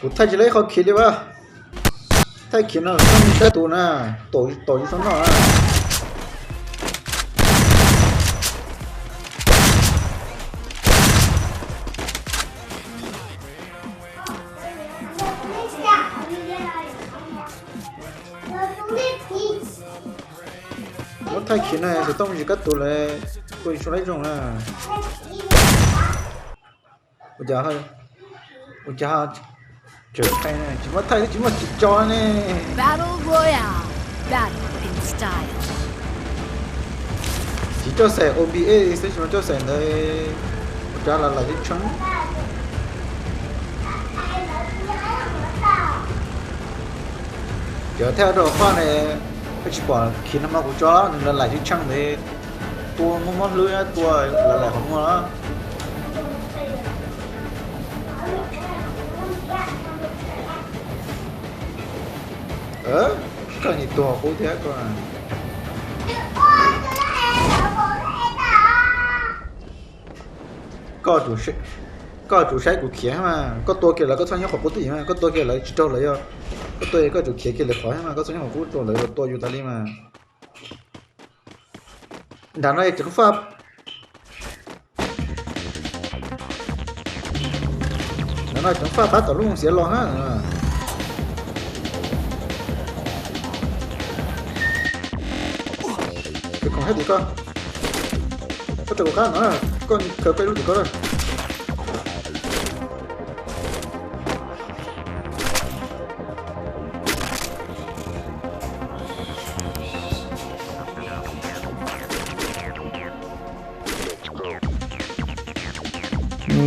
Kuv thaij tsis lab ib qho khiv li as. Thaij khiv no tau kab tus na, tom yus tau noj na. Muab thaij khiv na, tus tau me ntsis kab tus lawm, kuj tsis lab zoo na. Ua cas, ua cas tsis muaj thaij, tsis muaj tsis tso ne. Battle Royale, battle in style. Tsis coj xaim O B S xwb, tsis muaj coj xaim ntawd, ua cas lam lam tib tshee. Cov thaj rau faj ne, koj tsis pom khiv no mas kuv tso nws lam lam tib tshee ntawd, tua muaj mob hlwb tua lam lam qhov muag. Koj nim tuag qub thiab koj. Koj, koj tsum saib kuv khiav mas, koj tua kiag lawv koj txhob nyob qhov qub twj ywm mas, koj tua kiag lawv tsis raug lawv yog, koj tua koj tsum khiav kiag lawv qhov mas, koj txhob nyob qhov qub rau lawv tua yus tas li mas. Nram no cov faj, nram no cov faj pab tom lub moo xiav los na. Koj khoom hab tim koj, koj rau kuv qab no, koj khaws peb lub tim koj.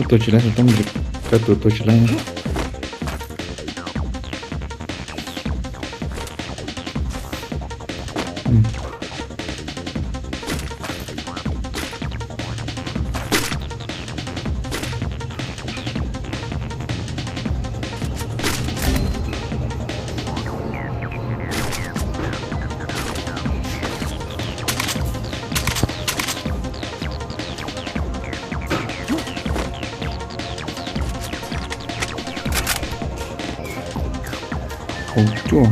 Tua tsis laib, tus tub kab tus tua tsis laib. Hauv cuaj.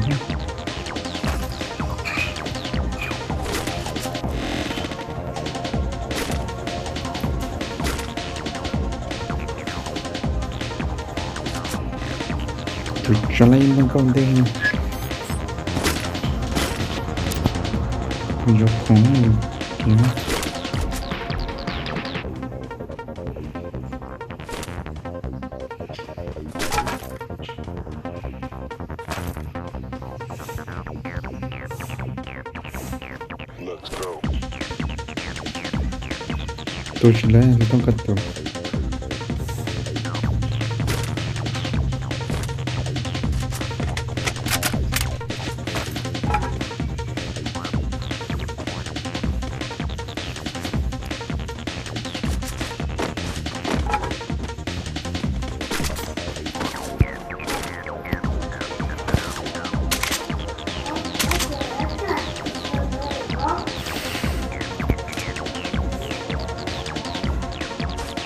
Tus tso laib ib nplooj nkauj ntej no. Kuv yuav khoom. Tua tsis laib, tus tub kab tus.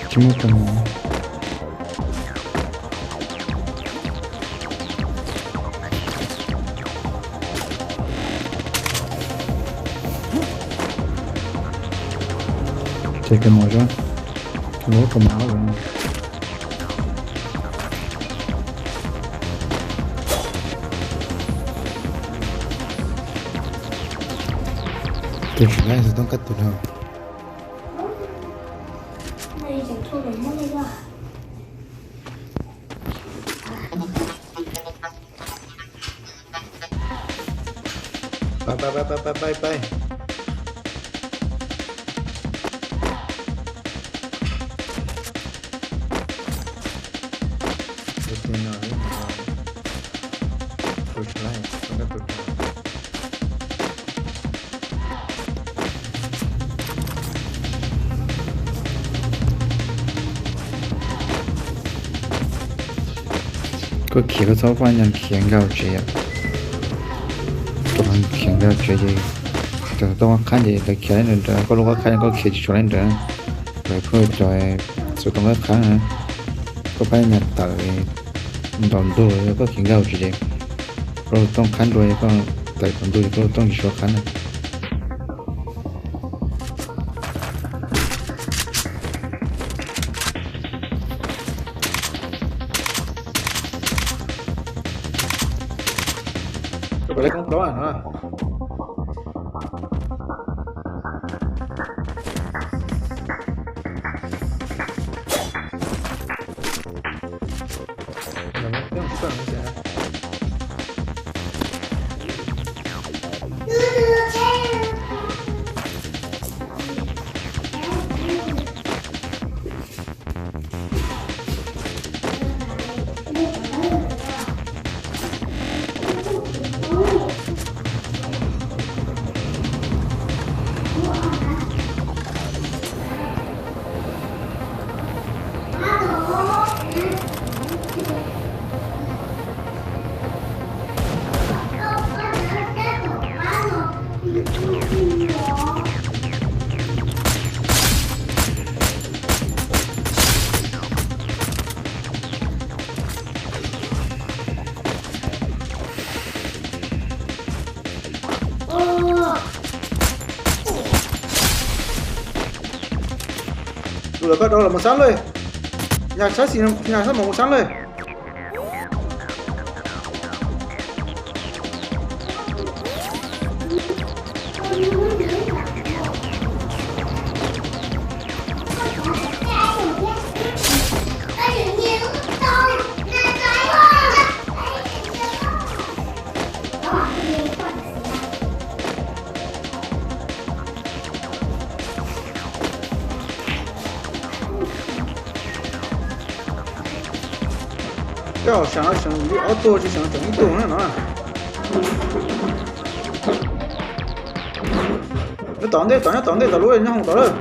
Tsis muaj tus mus. Ces tus mus, lub tus mus lawm. Tus tsis laib, tus tub kab tus no. Pais, pais, pais, pais, pais, pais. Koj khiav koj txhob pab nyas khiav nkag tsev yom. Khiav nkag tsev ces cov tau qab ces lawv khiav nrawm nrawm, koj lub qab qab koj khiav tsis tshua nrawm nrawm, lawv pheej cov xov tooj qab qab na, koj pab nyas tawm. Ntaus ntuj yog koj khiav nkag hauv tsev ces koj lub tooj qhab ntua, yog koj tawm tom ntuj ces koj lub tooj tsis suav qhab na. Tus lawv koj rau los mus sab lawm. Nyaj sab xis, nyaj sab mus mus sab lawm. Coj seem li ob tug tsis seem tseem ib tug na no. Nyob tom ntej, tom nyob tom ntej tom lub nyob hoom tom lawm.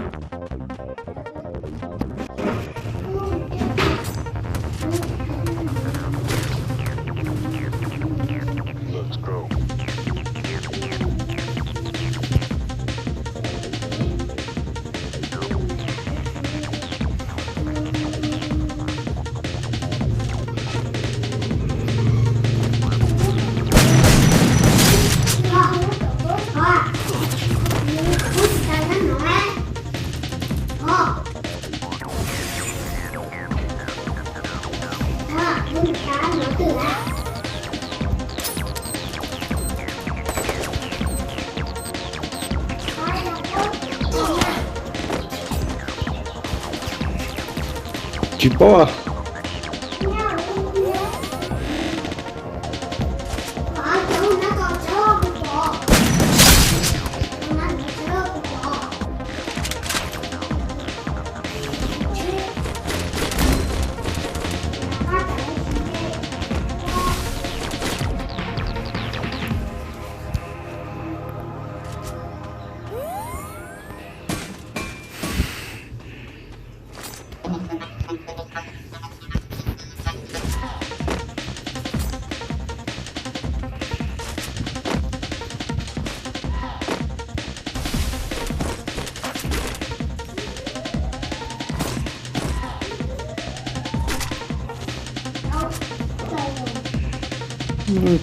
Tsis paub.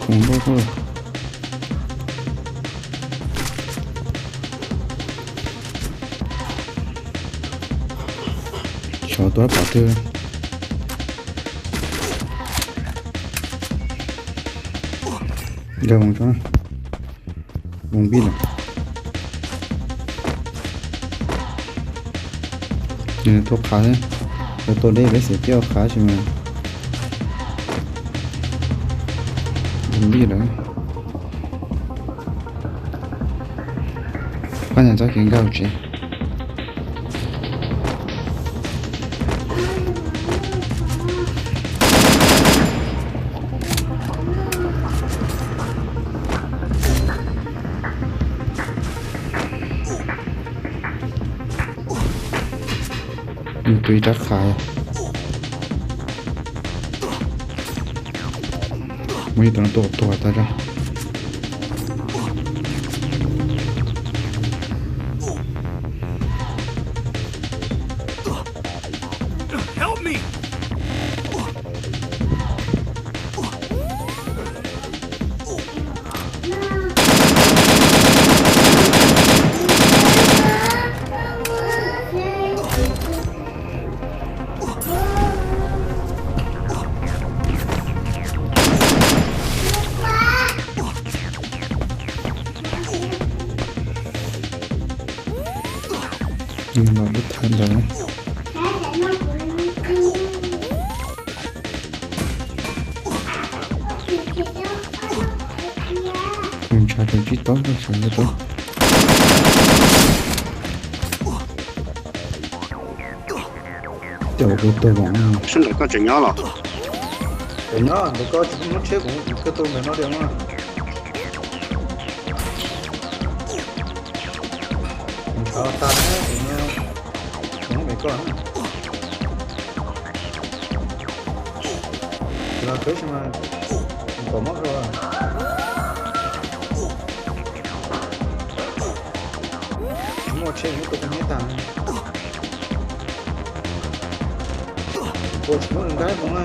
Khoom npau koj. Xyov tua pom twg. Nkag mus tso. Mus npij lawm. Nws tua qhav, tua deb peb xiam peb ua qhav tsis mas. Mus npij lawm. Pab nyas txoj kev nkag hauv tsev. Nws tua ib rab qhav. Muaj ib tug no tuaj tuag tag zog. Nws los lub thaj ntawd. Nws ntshav tseem tsib tob nyob sawv ntawd. Cov ua tuag voom. Sab nraud koj tseem nyob los? Tseem nyob ntawm koj tsis muab tsheb kuv kawg tuaj ntawm no tiag mas. Ntshav tag na, kuv nyob, kuv nyob me koj na. Los kawg si mas, pom mob rau. Tsis muaj tsheb muab tua koj nyob tag. Ua tsis muaj nqaij mus na.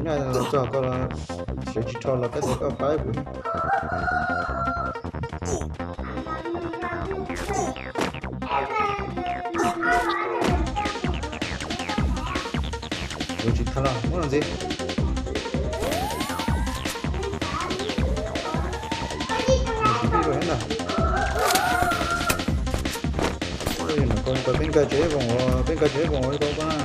Nyaj txog koj los sawv tsis rho los kab tes koj pab kuv. Kuv tsis tau los muab los ntxiv. Tsis pib rau ntag. Peb nkag tsev voos, peb nkag tsev voos li tau koj na.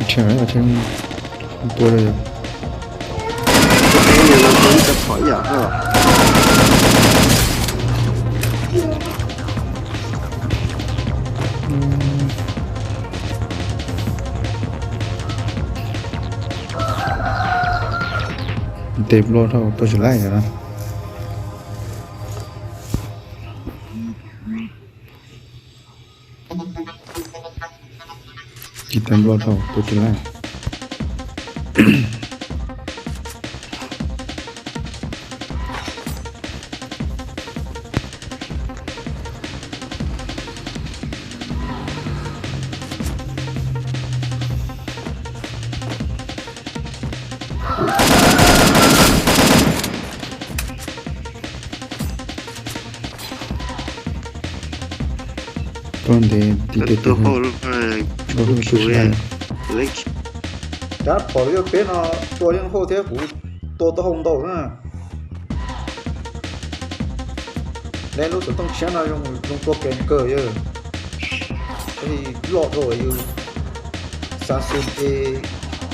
Tshee, tshee tua li. Ib cov phom ib yam. Tes nplua dhau tua tsis laij na. Tes nplua dhau tua tsis laij. Tuag ntev tiv tes tus hauj, tus hauj tsis laij. Rab phom yuav peb no tua yeej hauj thiab kuv tua tau hauj ntau na. Lawv lub xov tooj tshiab no zoo tua kev kawg yog, loj rau yus xav xu e,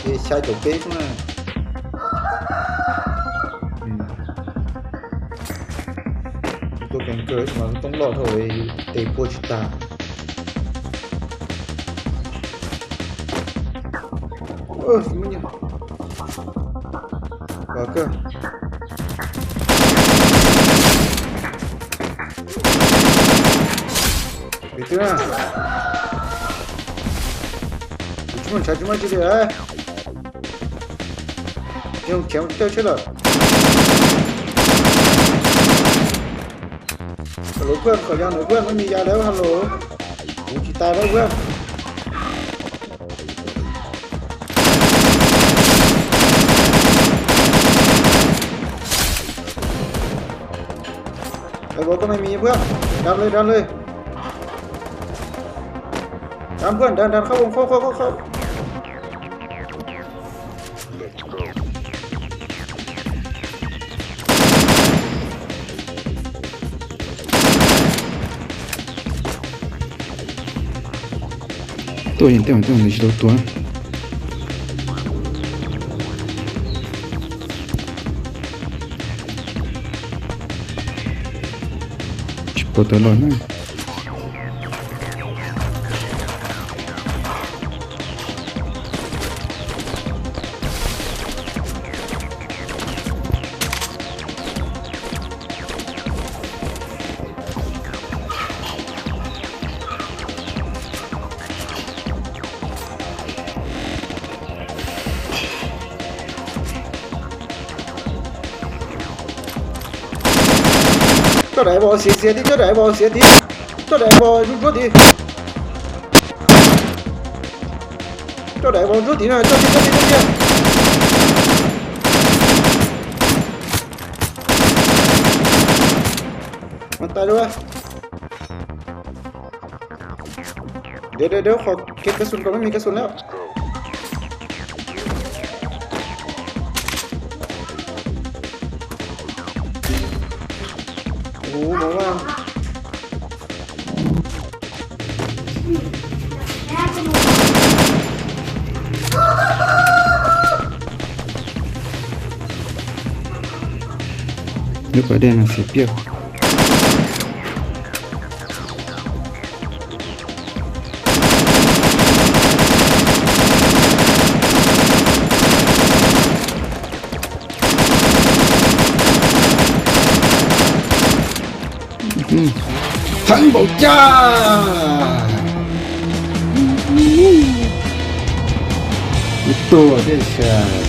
e xya caum peb xwb na. Tua kev kawg mas lub xov tooj loj dhau yus tes pua tsis tag. Pom kawg. Pem twg na? Kuv tsis muaj ntshav tsis muaj tsi li. Yog chev tawj tsheb lawm. Hello พื่อน ขอยาหน่อยเพื่อน ไม่มียาแล้ว ฮัลโหล Kuv tsis tas lawm ua. Ê, bố có mày mì พื่อน ดันเลย ดันเลย ดันเพื่อน ดัน ดันเข้าวง เข้า เข้า เข้า เข้า Tuaj yeej tej ntawd tsis tau tuag. Tsis pom tawv los na. Coj daim vos xiav xiav tid, coj daim vos xiav tid, coj daim vos zuj zuag tid. Coj daim vauv ntsuab tim no, coj tiag, coj tiag, coj tiag. Mas tas lawm. Deb deb deb, qhov kev kav xus kom me me kav xus lawm. Ua, lub pas dej no xim piaj. Heev npaum cas. Ib tuag thiab sas.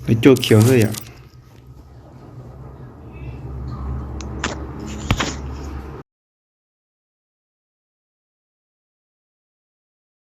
Lawv cuaj khiav xwb yom.